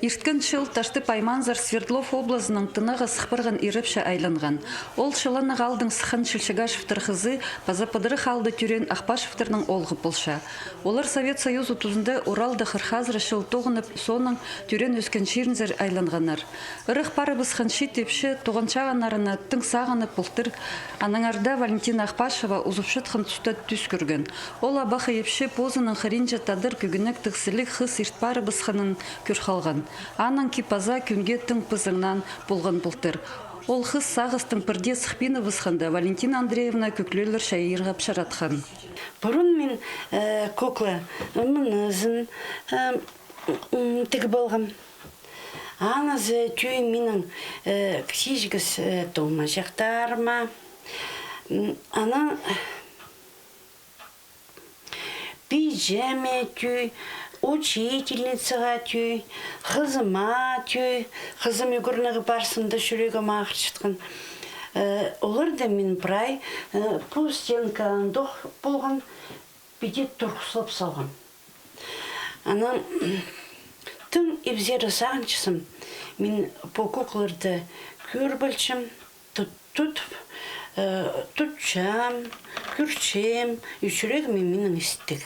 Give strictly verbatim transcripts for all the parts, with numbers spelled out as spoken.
Ирткен чыл Таштып аймаанзар Свердлов облазының тынағ сых парған ирепче айланған. Ол чыланнығ аалдаң сыххан Челчегашевтер хызы паза Пыдырых аалда тӧреен Ахпашевтернің оолғы полча. Олар Совет Союзы тузында Уралда хырых азыра чыл тоғынып, соонаң тӧреен-ӧскен чирінзер айланғаннар. Ырах парыбысхан чиит ипчі туған чағаннарына тың сағынып полтыр. Аннаңар даа Валентина Ахпашева узупчатхан туста тӱс кӧрген. Ол абахай ипчі позының хыринҷа тадар кӧгенектіг сіліг хыс ирт парыбысханын кӧр халған. Аның кип-аза кӱнге тың пызыңнаан полған полтыр. Ол хыс сағыстың пірдее сыхпиныбысханда, Валентина Андреевна кӧклелер чайирға пычыратхан. Пурун мин, э, кукла, мынызын, э, м, тігіп алғам. Анызы тӧӧй минің, э, кічіҷек, э, томаҷахтарыма. М, анаң пиҷеме тӧӧй, учительницаға тӧӧй, хызыма тӧӧй, хызым ӱгренерге парзында чӱрегім ағырчатхан. Э, оларны мин прай, э, пу стенка андох полған, піди турғыслап салғам. Анаң тың ибзері сағынчазам, мин пу куклаларны кӧріп алчам, тут-, тутып, э, тутчам, кӧрчем, и чӱрегіме минің истіг.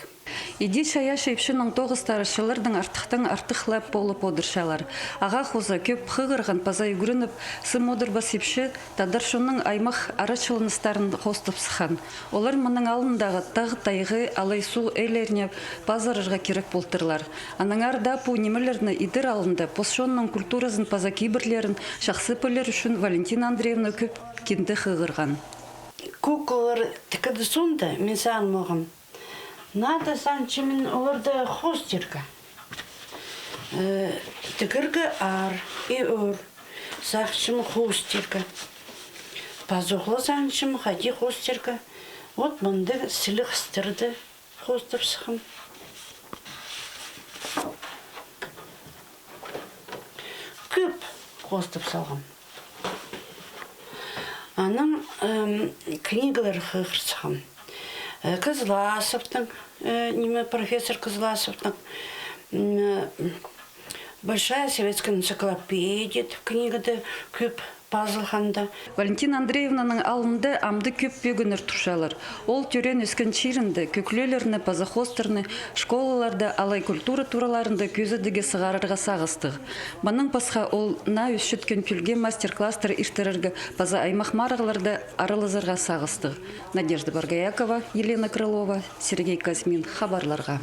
Иди чайаачы ипчінің тоғыстары чыллардаң артыхтаң артых ла полып одырчалар. Ағаа хоза кӧп хығырған паза ӱгреніп сым одырбас ипчі тадар чонның аймах арачыланыстарын хоостап сыххан. Олар мының алнындағы тағ-тайғы алай суғ ээлеріне пазырарға кирек полтырлар. Аннаңар даа пу нимелерні идер алнында пос чонның культуразын паза кибірлерін чахсы пілер ӱчӱн Валентина Андреевна кӧп кинде хығырған. Куклалар тікірді соонда мин сағын полғам. Надо, сағынчам мин, оларны хоостирға. Э, тігерге аар и ӧӧр. Сағынчам хоостирға. Пазох ла сағынчам, хайди хоостирға. Вот мындағ сіліг хыстарны хоостап сыххам. Кӧп хоостап салғам. Анаң, эм, книгалар хығыр сыххам. Э, Кызласовтың, э, ниме, профессор Кызласовтың, м, э, «Большая советская энциклопедия» тіп книгада кӧп пазылғанда. Валентина Андреевнаның алнында амды кӧп пӧгіннер турчалар. Ол тӧреен-ӧскен чирінде кӧклелерні паза хоостарны школаларда алай культура тураларында кӧзідіге сығарарға сағыстығ. Мының пасха ол наа ӧсчеткен пӧлге мастер-класстар иртірерге паза аймах марығларда аралазарға сағыстығ. Надежда Боргоякова, Елена Крылова, Сергей Козьмин, хабарларға.